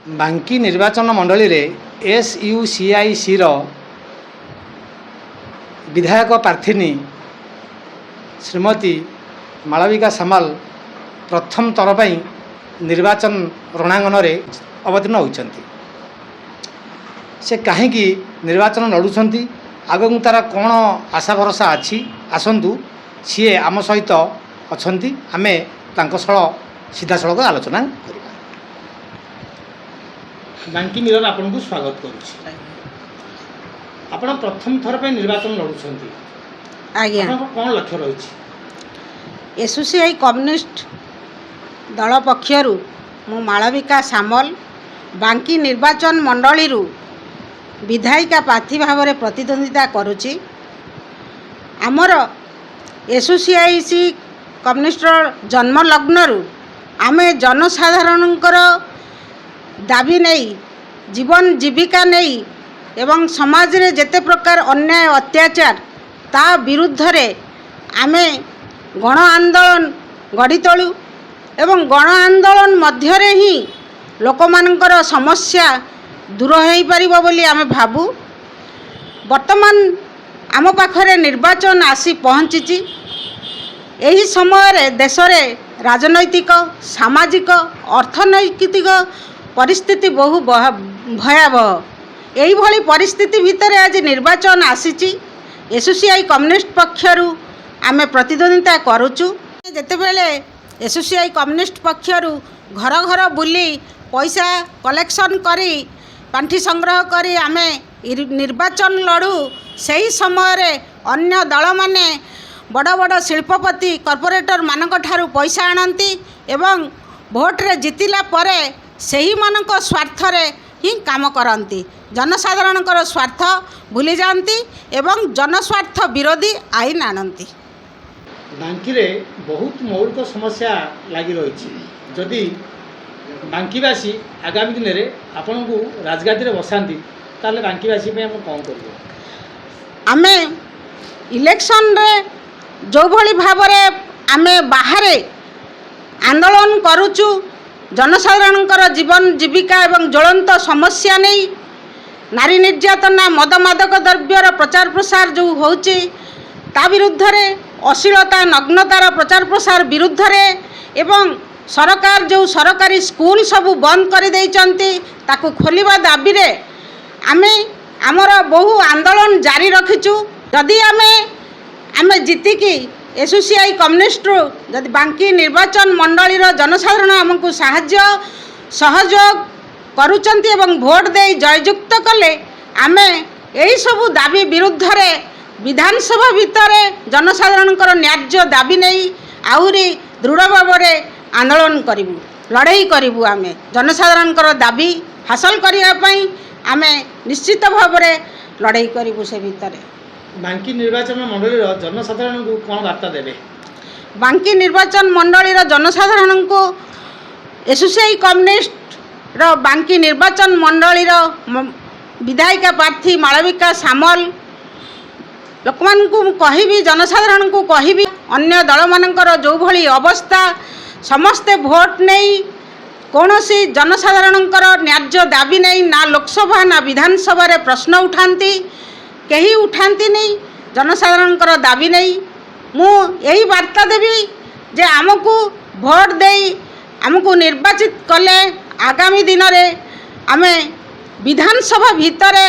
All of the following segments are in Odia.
ବାଙ୍କି ନିର୍ବାଚନ ମଣ୍ଡଳୀରେ ଏସ୍ୟୁସିଆଇସିର ବିଧାୟକ ପ୍ରାର୍ଥିନୀ ଶ୍ରୀମତୀ ମାଳବିକା ସାମଲ ପ୍ରଥମ ଥର ପାଇଁ ନିର୍ବାଚନ ରଣାଙ୍ଗନରେ ଅବତୀର୍ଣ୍ଣ ହୋଇଛନ୍ତି। ସେ କାହିଁକି ନିର୍ବାଚନ ଲଢ଼ୁଛନ୍ତି, ଆଗକୁ ତା'ର କ'ଣ ଆଶା ଭରସା ଅଛି, ଆସନ୍ତୁ ସିଏ ଆମ ସହିତ ଅଛନ୍ତି, ଆମେ ତାଙ୍କ ସହ ସିଧାସଳଖ ଆଲୋଚନା କରିବା। ବାଙ୍କି ମିରର ଆପଣଙ୍କୁ ସ୍ୱାଗତ କରୁଛି। ଆପଣ ପ୍ରଥମ ଥର ପାଇଁ ନିର୍ବାଚନ ଲଢ଼ୁଛନ୍ତି। ଆଜ୍ଞା। ଆପଣଙ୍କର କ'ଣ ଲକ୍ଷ୍ୟ ରହିଛି? ଏସ୍ୟୁସିଆଇ କମ୍ୟୁନିଷ୍ଟ ଦଳ ପକ୍ଷରୁ ମୁଁ ମାଳବିକା ସାମଲ ବାଙ୍କି ନିର୍ବାଚନ ମଣ୍ଡଳୀରୁ ବିଧାୟିକା ପ୍ରାର୍ଥୀ ଭାବରେ ପ୍ରତିଦ୍ୱନ୍ଦିତା କରୁଛି। ଆମର ଏସ୍ୟୁସିଆଇସି କମ୍ୟୁନିଷ୍ଟର ଜନ୍ମଲଗ୍ନରୁ ଆମେ ଜନସାଧାରଣଙ୍କର ଦାବି ନେଇ, ଜୀବନ ଜୀବିକା ନେଇ ଏବଂ ସମାଜରେ ଯେତେ ପ୍ରକାର ଅନ୍ୟାୟ ଅତ୍ୟାଚାର, ତା ବିରୁଦ୍ଧରେ ଆମେ ଗଣ ଆନ୍ଦୋଳନ ଗଢ଼ି ତୋଳୁ ଏବଂ ଗଣ ଆନ୍ଦୋଳନ ମଧ୍ୟରେ ହିଁ ଲୋକମାନଙ୍କର ସମସ୍ୟା ଦୂର ହୋଇପାରିବ ବୋଲି ଆମେ ଭାବୁ। ବର୍ତ୍ତମାନ ଆମ ପାଖରେ ନିର୍ବାଚନ ଆସି ପହଞ୍ଚିଛି। ଏହି ସମୟରେ ଦେଶରେ ରାଜନୈତିକ, ସାମାଜିକ, ଅର୍ଥନୈତିକ ପରିସ୍ଥିତି ବହୁ ଭୟାବହ। ଏଇଭଳି ପରିସ୍ଥିତି ଭିତରେ ଆଜି ନିର୍ବାଚନ ଆସିଛି। ଏସ୍ୟୁସିଆଇ କମ୍ୟୁନିଷ୍ଟ ପକ୍ଷରୁ ଆମେ ପ୍ରତିଦ୍ୱନ୍ଦିତା କରୁଛୁ। ଯେତେବେଳେ ଏସ୍ୟୁସିଆଇ କମ୍ୟୁନିଷ୍ଟ ପକ୍ଷରୁ ଘର ଘର ବୁଲି ପଇସା କଲେକ୍ସନ୍ କରି, ପାଣ୍ଠି ସଂଗ୍ରହ କରି ଆମେ ନିର୍ବାଚନ ଲଢ଼ୁ, ସେହି ସମୟରେ ଅନ୍ୟ ଦଳମାନେ ବଡ଼ ବଡ଼ ଶିଳ୍ପପତି, କର୍ପୋରେଟରମାନଙ୍କ ଠାରୁ ପଇସା ଆଣନ୍ତି ଏବଂ ଭୋଟରେ ଜିତିଲା ପରେ ସେହିମାନଙ୍କ ସ୍ୱାର୍ଥରେ ହିଁ କାମ କରନ୍ତି, ଜନସାଧାରଣଙ୍କର ସ୍ୱାର୍ଥ ଭୁଲିଯାଆନ୍ତି ଏବଂ ଜନସ୍ୱାର୍ଥ ବିରୋଧୀ ଆଇନ ଆଣନ୍ତି। ବାଙ୍କିରେ ବହୁତ ମୌଳିକ ସମସ୍ୟା ଲାଗି ରହିଛି। ଯଦି ବାଙ୍କିବାସୀ ଆଗାମୀ ଦିନରେ ଆପଣଙ୍କୁ ରାଜଗାଦିରେ ବସାନ୍ତି, ତାହେଲେ ବାଙ୍କିବାସୀ ପାଇଁ ଆପଣ କ'ଣ କରିବେ? ଆମେ ଇଲେକ୍ସନରେ ଯେଉଁଭଳି ଭାବରେ ଆମେ ବାହାରେ ଆନ୍ଦୋଳନ କରୁଛୁ, ଜନସାଧାରଣଙ୍କର ଜୀବନ ଜୀବିକା ଏବଂ ଜ୍ୱଳନ୍ତ ସମସ୍ୟା ନେଇ, ନାରୀ ନିର୍ଯାତନା, ମଦ ମାଦକ ଦ୍ରବ୍ୟର ପ୍ରଚାର ପ୍ରସାର ଯେଉଁ ହେଉଛି ତା ବିରୁଦ୍ଧରେ, ଅଶ୍ଳୀଳତା ନଗ୍ନତାର ପ୍ରଚାର ପ୍ରସାର ବିରୁଦ୍ଧରେ ଏବଂ ସରକାର ଯେଉଁ ସରକାରୀ ସ୍କୁଲ ସବୁ ବନ୍ଦ କରିଦେଇଛନ୍ତି ତାକୁ ଖୋଲିବା ଦାବିରେ ଆମେ ଆମର ବହୁ ଆନ୍ଦୋଳନ ଜାରି ରଖିଛୁ। ଯଦି ଆମେ ଜିତିକି ଏସ୍ୟୁସିଆଇ କମ୍ୟୁନିଷ୍ଟରୁ ଯଦି ବାଙ୍କି ନିର୍ବାଚନ ମଣ୍ଡଳୀର ଜନସାଧାରଣ ଆମକୁ ସାହାଯ୍ୟ ସହଯୋଗ କରୁଛନ୍ତି ଏବଂ ଭୋଟ ଦେଇ ଜୟଯୁକ୍ତ କଲେ, ଆମେ ଏହିସବୁ ଦାବି ବିରୁଦ୍ଧରେ ବିଧାନସଭା ଭିତରେ ଜନସାଧାରଣଙ୍କର ନ୍ୟାଯ୍ୟ ଦାବି ନେଇ ଆହୁରି ଦୃଢ଼ ଭାବରେ ଆନ୍ଦୋଳନ କରିବୁ, ଲଢ଼େଇ କରିବୁ। ଆମେ ଜନସାଧାରଣଙ୍କର ଦାବି ହାସଲ କରିବା ପାଇଁ ଆମେ ନିଶ୍ଚିତ ଭାବରେ ଲଢ଼େଇ କରିବୁ ସେ ଭିତରେ। ବାଙ୍କି ନିର୍ବାଚନ ମଣ୍ଡଳୀର ଜନସାଧାରଣଙ୍କୁ କ'ଣ ବାର୍ତ୍ତା ଦେବେ? ବାଙ୍କି ନିର୍ବାଚନ ମଣ୍ଡଳୀର ଜନସାଧାରଣଙ୍କୁ ଏସ୍ୟୁସିଆଇ କମ୍ୟୁନିଷ୍ଟର ବାଙ୍କି ନିର୍ବାଚନ ମଣ୍ଡଳୀର ବିଧାୟିକା ପ୍ରାର୍ଥୀ ମାଳବିକା ସାମଲ ଲୋକମାନଙ୍କୁ ମୁଁ କହିବି, ଜନସାଧାରଣଙ୍କୁ କହିବି, ଅନ୍ୟ ଦଳମାନଙ୍କର ଯେଉଁଭଳି ଅବସ୍ଥା, ସମସ୍ତେ ଭୋଟ ନେଇ କୌଣସି ଜନସାଧାରଣଙ୍କର ନ୍ୟାଯ୍ୟ ଦାବି ନେଇ ନା ଲୋକସଭା ନା ବିଧାନସଭାରେ ପ୍ରଶ୍ନ ଉଠାନ୍ତି, କେହି ଉଠାନ୍ତିନି ଜନସାଧାରଣଙ୍କର ଦାବି ନେଇ। ମୁଁ ଏହି ବାର୍ତ୍ତା ଦେବି ଯେ ଆମକୁ ଭୋଟ ଦେଇ ଆମକୁ ନିର୍ବାଚିତ କଲେ ଆଗାମୀ ଦିନରେ ଆମେ ବିଧାନସଭା ଭିତରେ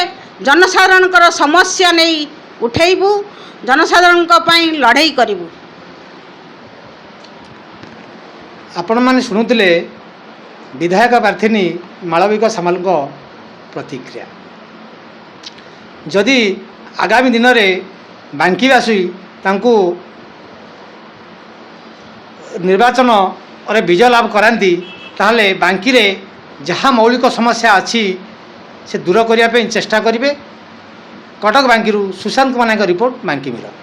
ଜନସାଧାରଣଙ୍କର ସମସ୍ୟା ନେଇ ଉଠେଇବୁ, ଜନସାଧାରଣଙ୍କ ପାଇଁ ଲଢ଼େଇ କରିବୁ। ଆପଣମାନେ ଶୁଣୁଥିଲେ ବିଧାୟକ ପ୍ରାର୍ଥିନୀ ମାଳବିକା ସାମଲଙ୍କ ପ୍ରତିକ୍ରିୟା। ଯଦି ଆଗାମୀ ଦିନରେ ବାଙ୍କିବାସୀ ତାଙ୍କୁ ନିର୍ବାଚନରେ ବିଜୟ ଲାଭ କରାନ୍ତି, ତାହେଲେ ବାଙ୍କିରେ ଯାହା ମୌଳିକ ସମସ୍ୟା ଅଛି ସେ ଦୂର କରିବା ପାଇଁ ଚେଷ୍ଟା କରିବେ। କଟକ ବାଙ୍କିରୁ ସୁଶାନ୍ତ କୁମାର ନାୟକଙ୍କ ରିପୋର୍ଟ, ବାଙ୍କି ମିରର।